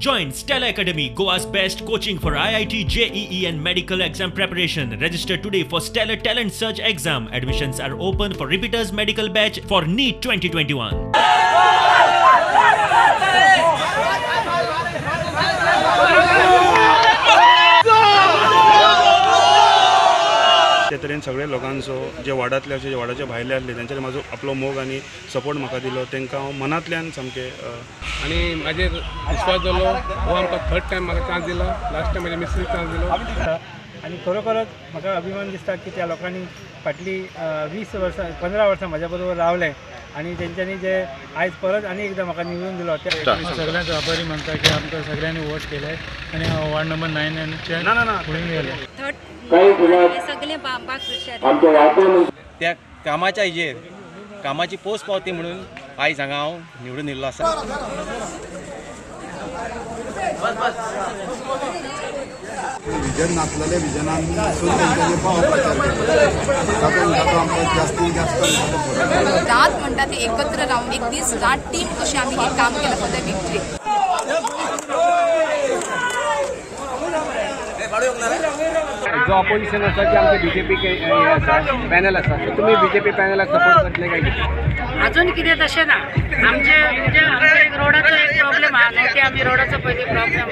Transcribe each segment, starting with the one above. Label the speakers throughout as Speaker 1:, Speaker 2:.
Speaker 1: Join Stellar Academy, Goa's best coaching for IIT, JEE and medical exam preparation. Register today for Stellar Talent Search exam. Admissions are open for repeaters medical batch for NEET 2021.
Speaker 2: ते तरेन सगळे लोकांचो जे वार्डांतले आसा, जे वार्डाचे भायले आसले तेंच्यांनी म्हाजो आपलो मोग आनी सपोर्ट म्हाका दिलो, तांकां हांव मनांतल्यान सामकें
Speaker 3: आनी म्हाजेर विश्वास जालो. हो आमकां थर्ड टायम म्हाका चान्स दिलो, लास्ट टायम म्हाज्या मिसेसीक चान्स दिलो.
Speaker 4: आनी खरोखरच म्हाका अभिमान दिसता की त्या लोकांनी फाटलीं 20 वर्सां 15 वर्सां म्हाज्या बरोबर रावले आनी तेंच्यांनी जे आयज परत आनी एकदां म्हाका निवडून दिलो.
Speaker 5: सगळ्यांचो आभारी मानता की आमकां सगळ्यांनी वोट केले आनी हांव वार्ड नंबर 9 आनी 10 फुडें गेले.
Speaker 6: त्या कामाच्या हेजेर कामाची पोस्ट पावती म्हणून आयज हांगा हांव निवडून येयल्लो आसा.
Speaker 7: विजन नासलेले विजनान तेंच्यांनी पावोवपाचें तातूंत आमकां जास्तीत जास्त
Speaker 8: रात म्हणटा ते एकत्र रावन एक दीस रात टीम कशी आमी हें काम केलां फॉर the victory.
Speaker 9: जो ऑपोजिशन आसा की आमचे बीजेपी हे आसा पॅनल आसा, तुमी बीजेपी पॅनलाक सपोर्ट करतले काय कितें?
Speaker 10: अजून कितें तशें ना. आमचे म्हणजे आमचे एक रोडाचो एक प्रॉब्लेम आहा न्हू, ते आमी रोडाचो पयलीं प्रॉब्लेम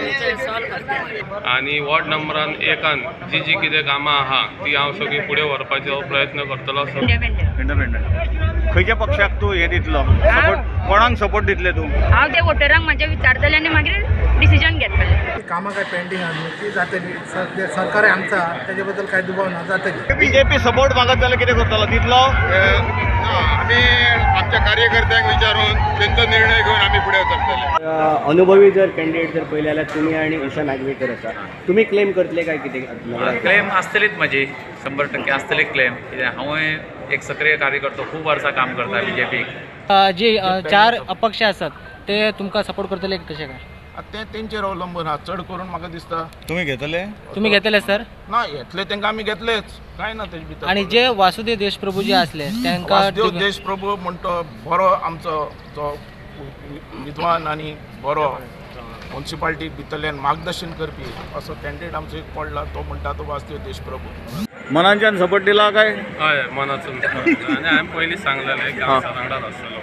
Speaker 10: सॉल्व करतले.
Speaker 11: आनी वॉर्ड नंबरान 1 जी जी कितें कामां आहा ती हांव सगळीं फुडें व्हरपाचो प्रयत्न करतलो.
Speaker 12: इंडिपेंडंट खंयच्या पक्षाक तूं हें दितलो सपोर्ट, कोणाक सपोर्ट दितले तूं?
Speaker 13: हांव ते वोटरांक म्हाज्या विचारतलें आनी मागीर डिसिजन घेतलें.
Speaker 14: कामां काय पेंडींग आहा ती जातली, सरकार आमचा तेजे बद्दल काय दुबाव ना, जातली.
Speaker 12: बीजेपी सपोर्ट मागत जाल्यार कितें करतलो दितलो?
Speaker 15: आमी आमच्या कार्यकर्त्यांक विचारून तेंचो निर्णय घेवन आमी फुडें सरतले.
Speaker 9: अनुभवी जर कॅन्डिडेट जर पळयले जाल्यार तुमी आनी उषा नागवेकर आसा, तुमी क्लेम करतले काय कितें?
Speaker 16: क्लेम आसतलीच म्हाजी, 100% आसतली क्लेम. कित्याक हांवूय एक सक्रीय कार्यकर्तो, खूब वर्सां काम करता बीजेपीक.
Speaker 17: जे 4 अपक्ष आसात ते तुमकां सपोर्ट करतले कशें काय?
Speaker 18: ते तेंचेर अवलंबून आहा, चड करून म्हाका दिसता.
Speaker 12: तुमी घेतले?
Speaker 17: तुमी घेतले सर?
Speaker 18: ना, घेतले तेंकां आमी घेतलेच, कांय ना तेजे भितर.
Speaker 17: आनी जे वासुदेव देशप्रभू जे आसले तेंकां?
Speaker 18: वासुदेव देशप्रभू म्हणटा बरो आमचो जो विद्वान आनी बरो म्युनिसिपालिटी भितरल्यान मार्गदर्शन करपी असो कॅन्डिडेट आमचो एक पडला, तो म्हणटा तो वासुदेव देशप्रभू.
Speaker 12: मनाच्यान सपोर्ट दिला काय?
Speaker 11: हय, मनासून. आनी हांवें पयलींच सांगलेलें की हांव सरांगडाच आसतलो.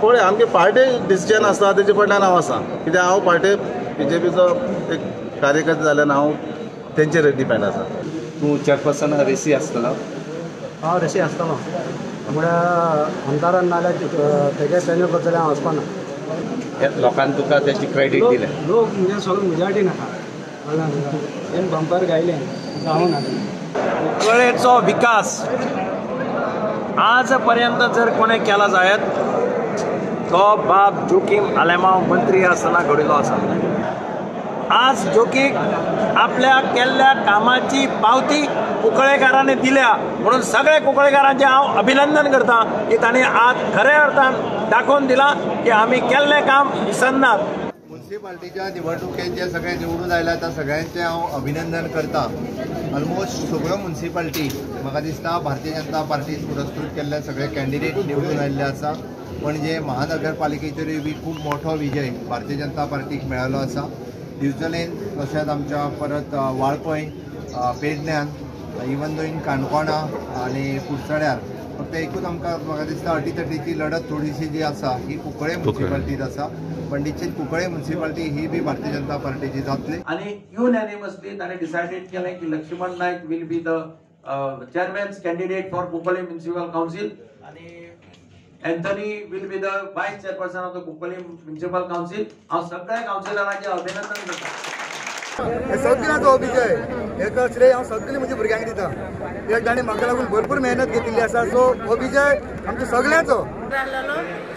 Speaker 7: पळय आमगे पार्टी डिसिजन आसा तेजे फाटल्यान हांव आसा, कित्याक हांव पार्टी बीजेपीचो एक कार्यकर्ता जाल्यान हांव तेंचेर डिपेंड आसा.
Speaker 19: तूं चेअरपर्सन रेसी आसतलो?
Speaker 20: हांव रेसी आसतलो, म्हळ्यार आमदारान नाल्यार तेगे पॅनल करतले हांव वचपाना.
Speaker 19: लोकांनी तुका तेची क्रेडीट दिलें?
Speaker 20: लोक म्हणजे सगळे मेजॉरिटी नाका, तेणें बंपर गायलें जावं ना.
Speaker 21: कुंकळ्ळेचो विकास आज पर्यंत जर कोणें केला जायत तो बाब जोकीम आलेमांव मंत्री आसतना घडिल्लो आसा. आज जोकीक आपल्या केल्ल्या कामाची पावती कुंकळ्ळेकारांनी दिल्या म्हणून सगळे कुंकळ्ळेकारांचें हांव अभिनंदन करता की तांणी आज खऱ्या अर्थान दाखोवन दिलां की आमी केल्लें काम विसरनात.
Speaker 7: म्युनिसिपालिटीच्या निवडणुकेत जे सगळे निवडून आयला त्या सगळ्यांचें हांव अभिनंदन करता. ऑलमोस्ट सगळ्यो म्युनिसिपालिटी म्हाका दिसता भारतीय जनता पार्टीन पुरस्कृत केल्ले सगळे कॅन्डिडेट निवडून आयिल्ले आसा. पणजे महानगरपालिकेचेरूय बी खूब मोठो विजय भारतीय जनता पार्टीक मेळिल्लो आसा. दिवचलेन तशेंच आमच्या परत वाळपय, पेडण्यान, इवन दो इन काणकोणा आनी कुडचड्यार. फक्त एकूच आमकां म्हाका दिसता अटीतटीची लढत थोडीशी जी आसा ही कुंकळ्ळे म्युनिसिपालिटीत आसा, पण निश्चित कुंकळ्ळे म्युनिसिपालिटी ही बी भारतीय जनता पार्टीची जातली.
Speaker 22: आनी युनॅनिमसली ताणें डिसायडेड केलें की Laxman Naik will be the chairman's candidate for Cuncolim municipal council आनी Anthony will be the vice chairperson of the Cuncolim municipal council. हांव सगळ्या कावन्सिलरांचें अभिनंदन करता.
Speaker 23: हे सगळ्यांचो विजय हेचो श्रेय हांव सगळीं म्हज्या भुरग्यांक दिता, कित्याक तांणी म्हाका लागून भरपूर मेहनत घेतिल्ली आसा. सो हो विजय आमचो सगळ्यांचो.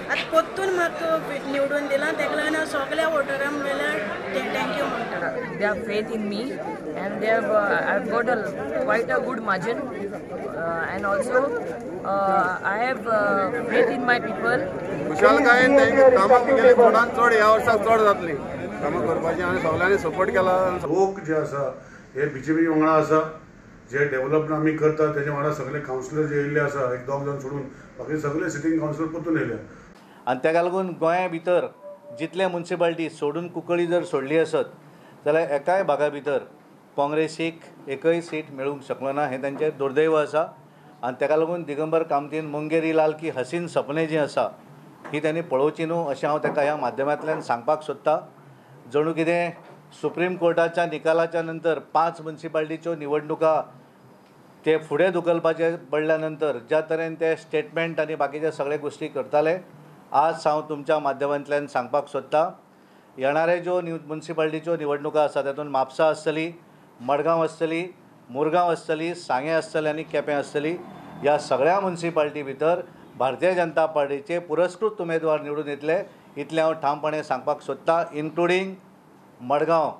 Speaker 24: आतां परतून म्हाका निवडून दिला तेका लागून हांव सगळ्या वोटरांक मेळ्ळ्यार thank you म्हणटा.
Speaker 25: They have faith in me and they have I've got a quite a good margin and also I have faith in my people.
Speaker 7: खुशालकायेन तांकां कामां केली चडान चड ह्या वर्साक चड जातली कामां करपाची आनी सगळ्यांनी सपोर्ट केला.
Speaker 26: लोक जे आसा हे बीजेपी वांगडा आसा, जे डेव्हलपमेंट आमी करता तेजे वांगडा सगळे कावन्सिलर जे येयल्ले आसा एक दोग जाण सोडून बाकी सगळे सिटींग कावन्सिलर परतून येयले.
Speaker 27: आनी तेका लागून गोंया भितर
Speaker 1: जितले म्युनिसिपालिटी सोडून कुंकळी जर सोडली आसत जाल्यार एकाय भागा भितर काँग्रेसीक एकय सीट मेळूंक शकलो ना, हें तांचें दुर्दैव आसा. आनी ताका लागून दिगंबर कामतीन मुंगेरी लाल की हसीन सपने जी आसा ही त्यांनी पळोवची न्हू अशें हांव ताका ह्या माध्यमांतल्यान सांगपाक सोदता. जणू कितें सुप्रीम कोर्टाच्या निकालाच्या नंतर 5 म्युनिसिपालिटीच्यो निवडणुका ते फुडें धुकलपाचे पडल्या नंतर ज्या तरेन ते स्टेटमेंट आनी बाकीचे सगळे गोश्टी करताले, आज हांव तुमच्या माध्यमांतल्यान सांगपाक सोदता येणारे ज्यो म्युनिसिपालिटीच्यो निवडणुका आसा तातूंत म्हापसा आसतली, मडगांव आसतली, मुरगांव आसतली, सांगें आसतली आनी केपें आसतली. ह्या सगळ्या म्युनिसिपालिटी भितर भारतीय जनता पार्टीचे पुरस्कृत उमेदवार निवडून येतले इतलें हांव ठामपणे सांगपाक सोदता, इन्क्लुडींग मडगांव.